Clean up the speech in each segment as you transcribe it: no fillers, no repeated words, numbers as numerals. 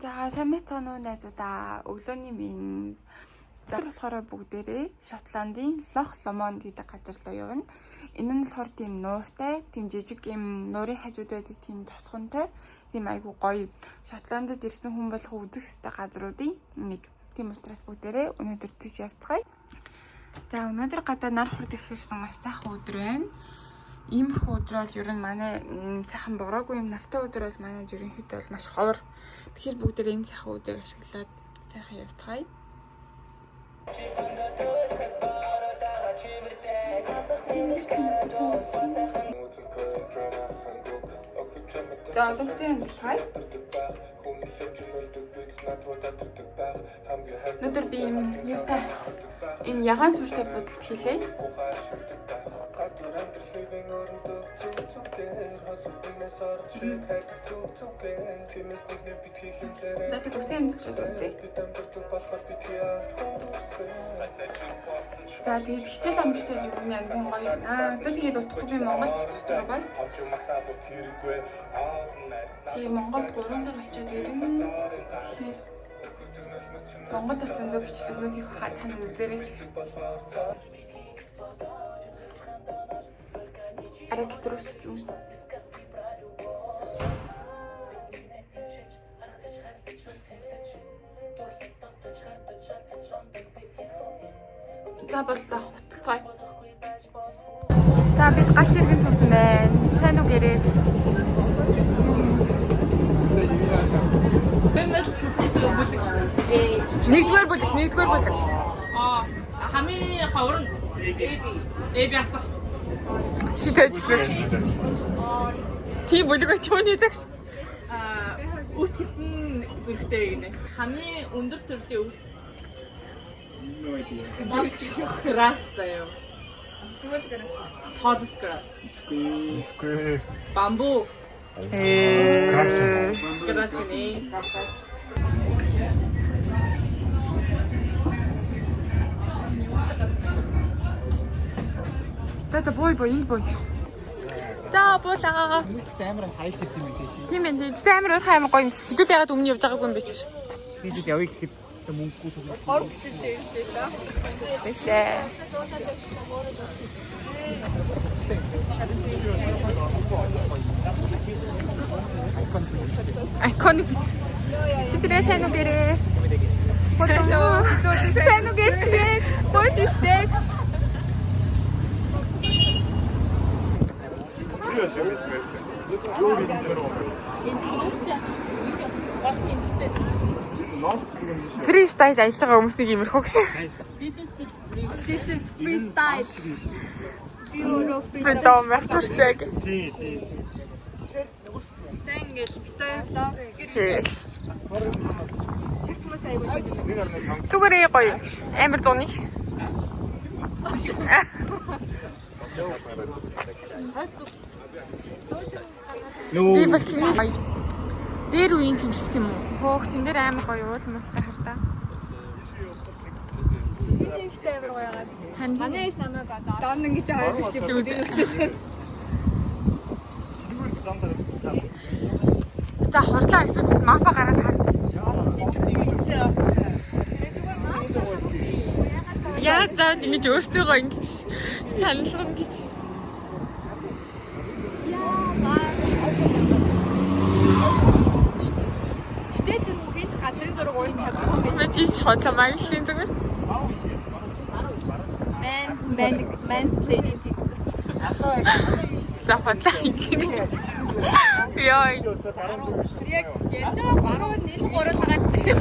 За, сайн байцгаана уу, найзуудаа. Өглөөний минь. За, болохоор бүгдээрээ Шотландын Лох Ломонд гэдэг газар руу явна. Энэ нь болохоор тийм нууртай, тийм жижиг юм нуурын хажууд байдаг тийм тосгонтой, тийм айгу гоё Шотландд ирсэн хүн болох үзэх ёстой газруудын нэг. Тийм учраас бүгдээрээ өнөөдөр тийш явцгаая. За, өнөөдөр гадаа нар хурд ихэрсэн маш сайхан өдөр байна. Иймэрхүү өдөр бол ер нь манай сайхан бороогүй юм нартай өдөр бол манай ерөнхийдөө бол маш ховор. Тэгэхээр бүгдээрээ энэ сайхан өдрийг ашиглаад сайхан явцгаая. За, одоогсын амжилтгай. Өнөөдөр би юм юутай ийм ягаан сүртэй будалт хийлээ. За, тэг үсэн амжилт үзье. За, тэгээд хичээл амарчаад юу нэг янзын гоё байна. Одоо тэгээд удахгүй би Монгол буцах байгаа бас. Тэгээ Монгол 3 сар болчоод ирнэ. Тэгэхээр Монгол зөндөө бичлэгнүүд их танд үзээрэй ч гэж. Арай хэтрүүлж юм. За, боллоо. Хуталцгаая. За, бид гал хэргэн цуусан байна. Сайн уу, гэрээ. Нэгдүгээр бүлэг, нэгдүгээр бүлэг. Аа, хамгийн ховор нь AB асах. Чи тавьчихсан. Тийм бүлэг байж юуны зэгш. Аа, үт хитэн зүрхтэй гинэ. Хамгийн өндөр төрлийн өвс. No idea. Grass заяа. Зүгээр л гэрээс. Tallest grass. Мэдгүй. Бамбу. Grass юм уу? Grass гинэ. За за, бой бой, энд бой. За, буулаа. Хүмүүст амар хайж ирд юм тийш. Тийм ээ. Тэгтээ амар ойрхон амар гоё юм. Хэдүүл ягаад өмнө явж байгаагүй юм бэ ч гэж. Би жил явъя гэхэд өстө мөнгөгүй түгэн. Тэшээ. Iconic бит. Тэдрээ сайн уу, гэрээ. Сайн уу, гэрчээ. Бууж штэ. Freestyle аялж байгаа хүмүүс нэг иймэрхүү гэж. This is freestyle. Би өөрөө Freedom байх тууштай. Тий, тий. freestyle ингээл бит хоёр vlog Christmas айгуу. Зүгээрээ гоё. Амар зуны. Би бол чиний гоё. Дээр үеийн юм шиг тийм үү? Хөөх, тэн дээр амар гоё уул муултай хартаа. Тийш ихтэй амар гоё яагаад. Хань Манай ээж намайг одоо донн гэж хоёр бичлэг бүгд. За, хурлаа эсвэл мапа гараад хар. Яа, за, ингэж өөртөөгөө ингэж чаналгана гэж. Гэтэ тэр хүүхэн ч газрын зураг уурч чадахгүй юм Би чи хотлоо маглын зүгээр. байна. Mans man mansplaining things. За, хотлоо ингэж. Яа. Яг ярьж байгаа гурав нь энэ гурав байгаа тийм.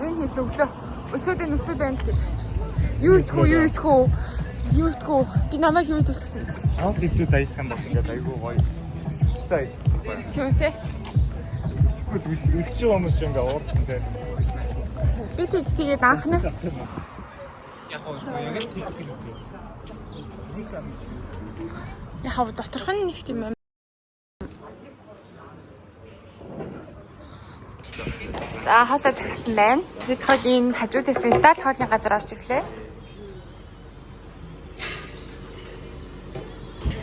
Энэ хэд өглөө. Өсөөд энэ өсөөд энэ л гэдэг. Юу итгэв, юу итгэв. Юу итгэв. Би намайг юу итгэх гэсэн. Анх хэлээд аялах юм бол ингээд айгүй гоё. Хүчтэй аялах. Тийм үү те? Тэгвэл өсөж байгаа хүмүүс шиг ингээд уурдан те. Би тэд тэгээд анхнаас Яг гоо яг л тийм юм. яг доторх нь нэг тийм юм. За, хоолой захиалсан байна. Бид хол энэ хажууд байсан Итали хоолны газар орж ирлээ.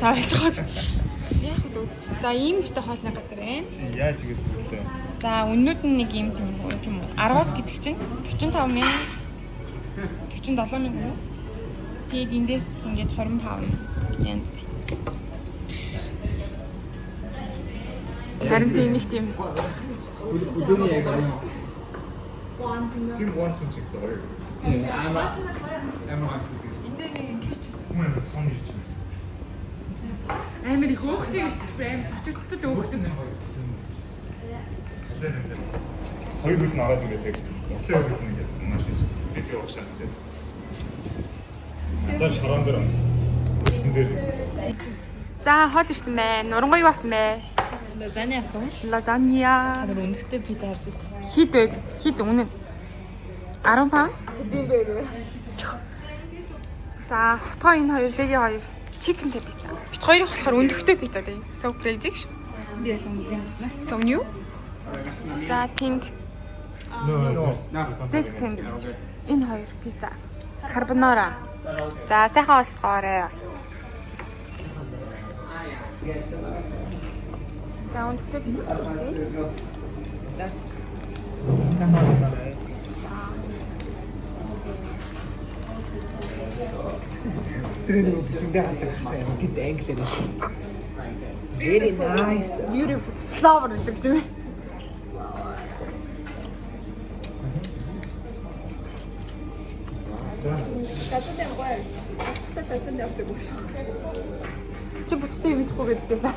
Та ойлгож байгаа. Яах вэ? За ийм ихтэй хоолны газар байна. Чи яаж ингэж бүлээ? За үннүүд нь нэг юм тийм үү тийм үү. 10-аас гэдэг чинь 45 мянга 47 мянга юу? Тэгээд эндээс ингээд 20 паунд янз бүр. Харин тийм нэг тийм Өдөөний яг юм. Тийм гуан юм шиг гоё. Тийм амар амар гайхдаг. Хүмүүс амар том ирж байна. амар их өөхтэй үтсвэ амар цочирдтал өөхтэй. Хоёр хөл нь ороод ингээд яг уртлын хоёр хөл нь ингээд маш их бид явуулшаа гэсэн. За шаран дээр унс. Өсөн дээр. За хоол ирсэн байна. Нурангуй юу авсан бэ? Лазанья авсан. Лазанья. Амар өнөхтэй пицца харж байсан. Хид байд? Хид үнэн? 10 паунд? Хэдийн бэ гэх. За, хотгоо энэ хоёр леги хоёр chicken тэй пицца. Бит хоёрын болохоор өндөгтэй пицца дээ. So crazy гэж. So new. За, тэнд steak sandwich. Энэ хоёр пицца. Carbonara. За, сайхан олцоорой. За, өндөгтэй пицца авчихъя. Тэр нэг бичлэгэндээ хардаг гэсэн юм. Гэт англиар. Very nice. Beautiful flower гэдэг тийм ээ. Татсан гоё. Татсан явдаг үү. Чи буцахтай юм идэхгүй гэдээсээ.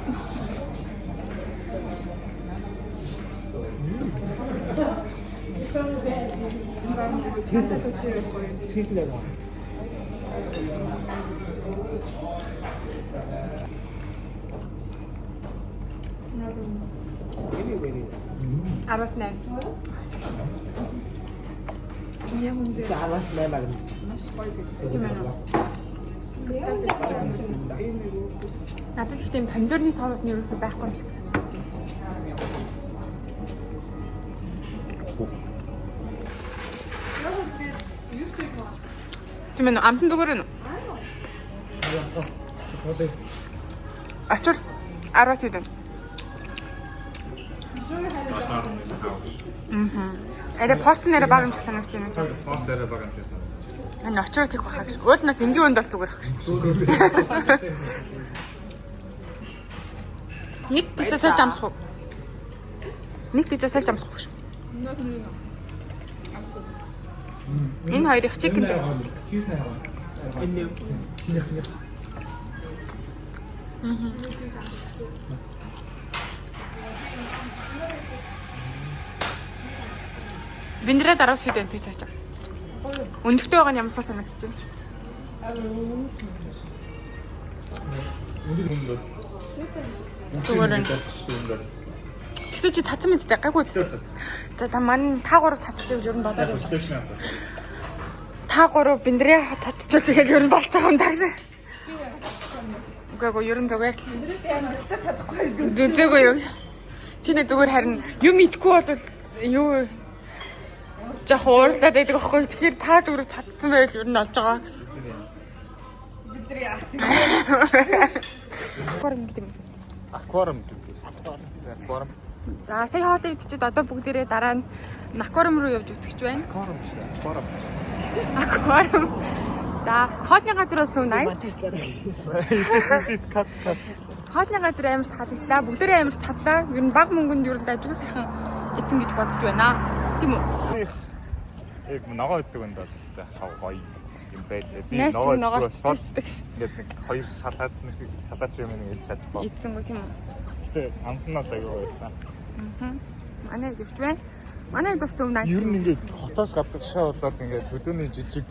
Cheese. Cheese нэр. Very very nice. 18. За араас 8 аа. Тийм ээ. Надад ихтэй помидорны соус нь ерөөсөй байхгүй юм шиг санагдаж байна. Тийм ээ, амтан зүгээр нь. Ачир 10-аас хэдэн. Арай порт нь арай бага юм шиг санагдаж байна ч. Порц арай бага юм шиг санагдаж. Энэ очроо тех баха гэж. Уул нь энгийн үнд бол зүгээр ах гэж. Нэг пицца сольж амсах уу? Нэг пицца сольж амсах уу гэж. Энэ хоёрыг chicken дээр. Cheese нэр. Энэ чинийх чинийх. Виндрэ дараас хэдэн пицца чам. Өндөгтэй байгаа нь ямар хөө санагдаж байна. Өндөр хүн бол Зүгээр нь. Гэтэ чи цацсан мэт дээ гайгүй үстэй. За та мань та гурав цацчихвал ер нь болоод явж. Та гурав биндрээ цацчихвал тэгээд ер нь болж байгаа юм даа. Үгүй ээ ер нь зүгээр л. Биндрээ чадахгүй. Үзээгүй юу. Чи нэг зүгээр харин юм идэхгүй бол юу жоох уурлаад байдаг аахгүй. Тэгэхээр та дөрөв цацсан байвал ер нь олж байгаа гэсэн. Бидний асан. Аквариум гэдэг юм. Аквариум гэдэг. Аквариум. За сая хоолоо идчихэд одоо бүгдээрээ дараа нь аквариум руу явж үзэж байна. Аквариум биш. Аквариум. Аквариум. За хоолны газар бас nice. Кат кат. Хоолны газар амар таалагдлаа. Бүгдээрээ амар тадлаа. Ер нь баг мөнгөнд ер нь дажгүй сайхан эцэн гэж бодож байна. Тийм үү? Яг ногоо идэг юм бол хав гоё юм байлээ. Би Найс ногоо ногоо идэг бол чичдэг. ингээд нэг хоёр салаад нэг салаач юм нэг идэж чадахгүй. Эцэнгүй тийм үү? Гэтэ амт нь бол аягүй байсан. Манай явж байна. Манай бас өв nice. Ер нь ингээд хотоос гадаг шаа болоод ингээд хөдөөний жижиг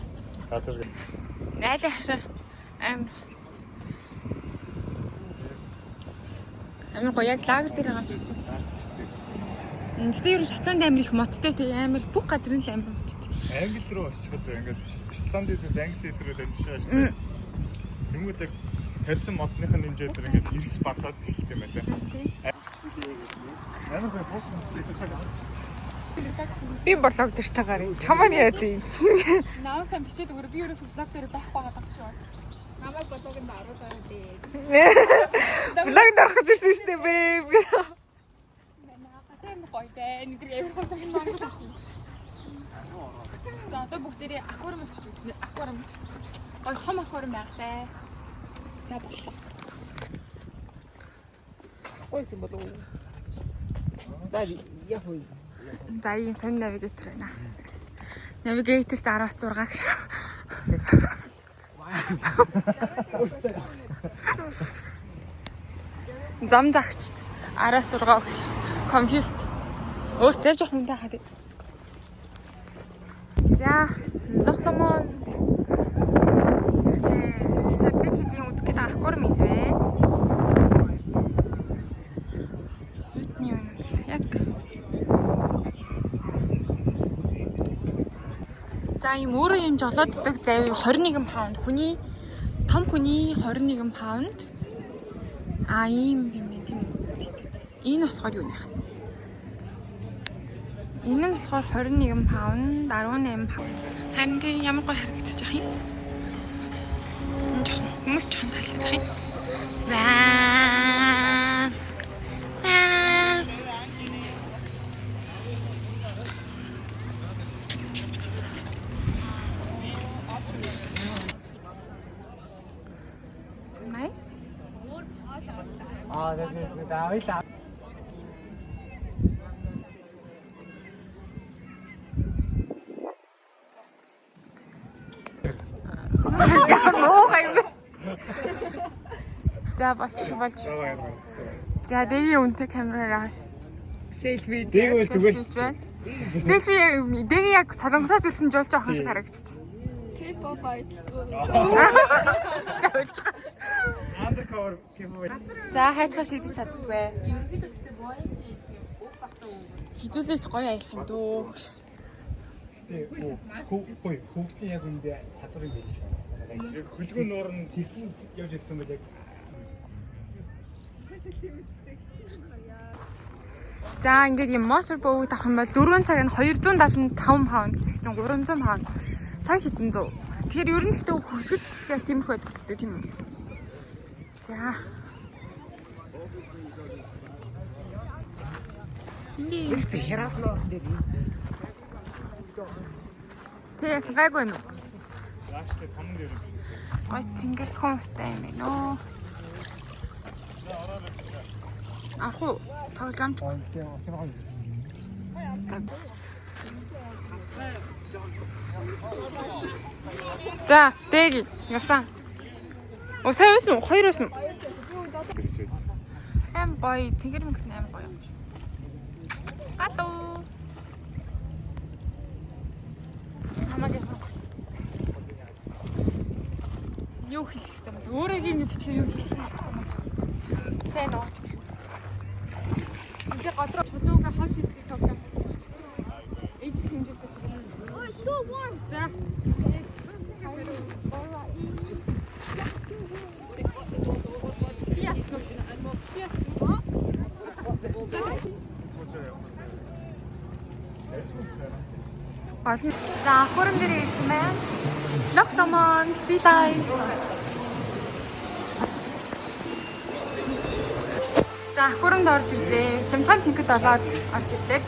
газар Найлын хашаа амар амар гоё яг лагер дээр байгаа юм шиг. Гэтэ ер нь Шотланд амар их моттой тий амар бүх газар нь л амар моттой. Англи руу очиход зөв ингээд Шотландээс Англи рүү дамжиж шүү дээ. Тэнгүүд яг тарьсан модных нь хэмжээ дээр ингээд эрс басаад эхэлт юм байлаа. Амар гоё буусан. Би блог дээр чагаар чамаа яа тий. Наасаа бичээд өгөр би ерөөсөө блог дээр байхгүй байгаа даа шүү. Намайг блогонд оруулаарай дээ. Блогонд орох гэж ирсэн шүү дээ, babe. Тийм гоё дээ. Нэг амар гоё юм аа. За одоо бүгдээрээ аквариум очиж үзнэ. Аквариум. Гоё том аквариум байгаасай. За боллоо. Гойсон болов уу? За яг уу. За ийм сонь навигатор байна. Навигаторт 10-6 гэж. Зам загчд 10-6 confused. Өөр зав жоох хүнтэй хаа. За, Лох Ломонд. Тэгээ бид хэдийн үзэх гээд аквариум энд байна. Бидний юм яг. За ийм өөрөө юм жолооддаг зав 21 паунд. Хүний том хүний 21 паунд. А ийм юм байна тийм үү? Энэ болохоор юу нэх вэ? Энэ нь болохоор 21 паунд, 18 паунд. Харин тийм ямар гоё харагдчих юм. Энэ жоохон хүмүүс жоохон таалагдах юм. Ваа. Ваа. Nice. Аа за за за баялаа. Муухай юм. За болчих болж. За дэгийн үнэтэй камераараа Селфи. Дээгүүр зүгээр хийж байна. Селфи дэгийн яг солонгосоос ирсэн жуулч охин шиг харагдчих. K-pop idol. За болж байгаа ш. Undercover K-pop. За хайцгаа шийдэж чаддгүй. Ерөнхийдөө гэхдээ buoyancy тийм өг батан үг. Хідүүлээч гоё аялах юм дөө. Хөө хүүхдийн яг үндэ чадварыг мэдэж байна. Яг хөлгөө нуурн Сэлхэн явж ирсэн бол яг За ингээд юм motorboat авах юм бол 4 цаг нь 275 паунд гэдэг чинь 300 паунд. Сая хэдэн зуун. Тэгэхээр ер нь гэхдээ хөсгөлт ч гэсэн яг тиймэрхүү байдаг гэсэн тийм үү? За. Ингээ Гэхдээ хяраас нуух дээр юм. Тэ яасан гайгүй нү? Зааштай том дээр юм шиг. Гой тэнгэр хүмүүстэй юм байна оо. Арах уу? Тоглоомч. Тийм усын байгаа юм. За, дэги явсан. Оо сайн байсан уу? Хоёр байсан уу? Аим гоё, тэнгэр мөнгө аим гоё юм шүү. Алло. Намайг яах вэ? Юу хэлэх хэрэгтэй юм бэ? Өөрийг ингэ бичгээр юу хэлэх юм бэ? Сайн нууч гэж. Ингээ годроо чулууга хол шийтгэх тоглоом. Ээж хэмжээтэй чулуу. Oh, it's so warm. За. Гол нь за хурам дээр ирсэн байна. Лох Ломонд Sea Life. За аквариумд орж ирлээ. Хямдхан тинкэд олоод орж ирлээ.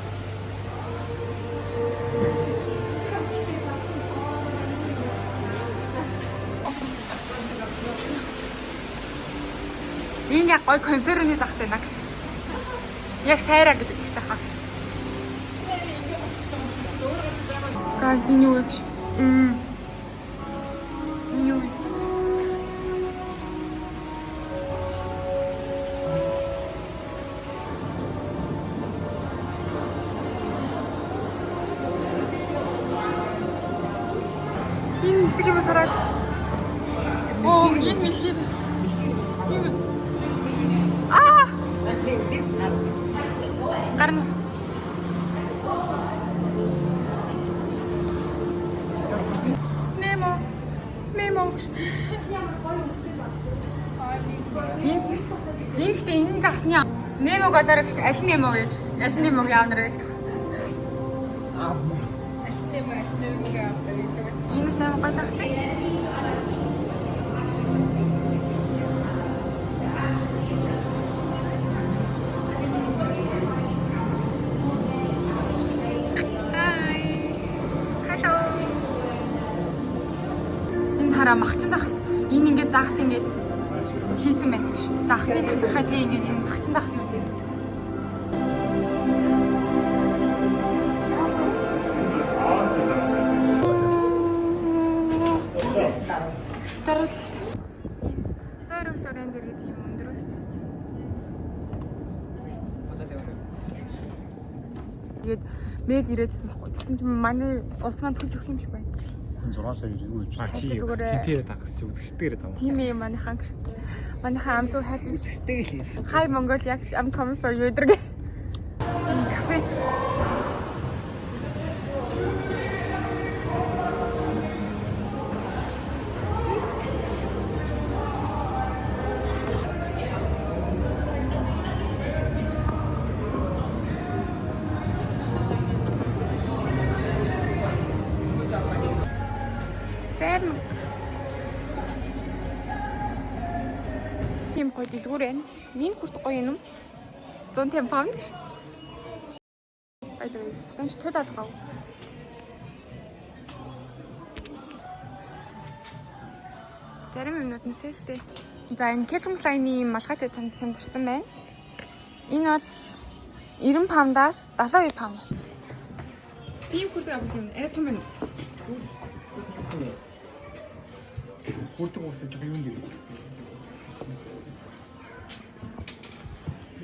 Энэ яг гой консервны загас байна гэж. Яг сайраа гэдэг хэрэгтэй хаа. Guys, энэ юу вэ гэж? Мм. Энэ юу вэ? Энэ нисдэг юм хараач. Оо, энэ мэлхий биш. Тийм үү? Аа! Гарна. Немо. Немо. Энэ энэ гэхдээ энэ загсны Немог олоорой гэж аль Немо гэж аль Немог яавнараа гэх. Аль Немо аль Немог яавнараа гэж байгаа. Энэ сайн гой загсан. болохоор махчин загас энэ ингээд загас ингээд хийцэн байдаг ш. Загасны тасархай тэг ингээд энэ махчин загаснууд гэдэг. Аа тий загас. Даруул. Сойрог лорен дээр гэдэг юм өндөр байсан. Тэгээд мэйл ирээдсэн байхгүй. Тэгсэн чинь манай улс маань төлж өгөх юм шиг байна. 6 сая юу гэж. А чи Зүгээр. хинтээ дагах чи үзэгчтэйгээр даа. Тийм ээ манайхан. Манайхан I'm so happy. Үзэгчтэйг л ярьсан. Hi Mongolia, I'm coming for you гэдэг. Кафе. Зарим Тийм гоё дэлгүүр байна. Минь хүрт гоё юм. 150 паунд гэж. By the way, данч тул алгав. Зарим юмнууд нь сэлтэй. За энэ Calvin Klein-ы малгайтай цамдлан зарсан байна. Энэ бол 90 паундаас 72 паунд болсон. Тийм хүрт авах юм. Арай том байна. Бүртэг уусаа жоо юунд ирэх вэ?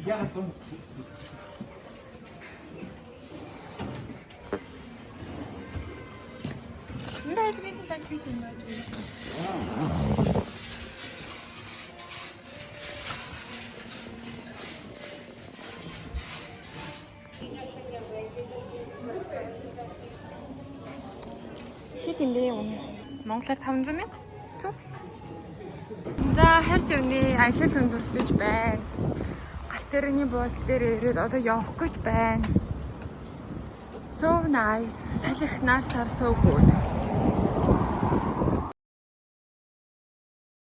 Яа зам. Энэ I really like this one by the way. Хэд юм бэ үнэ? Монголоор 500 мянга. Зүг. За харж өний аялал өндөрлөж байна. Гал тэрний буудлын дээр ирээд одоо явах гэж байна. So nice. Салхи нар сар so good.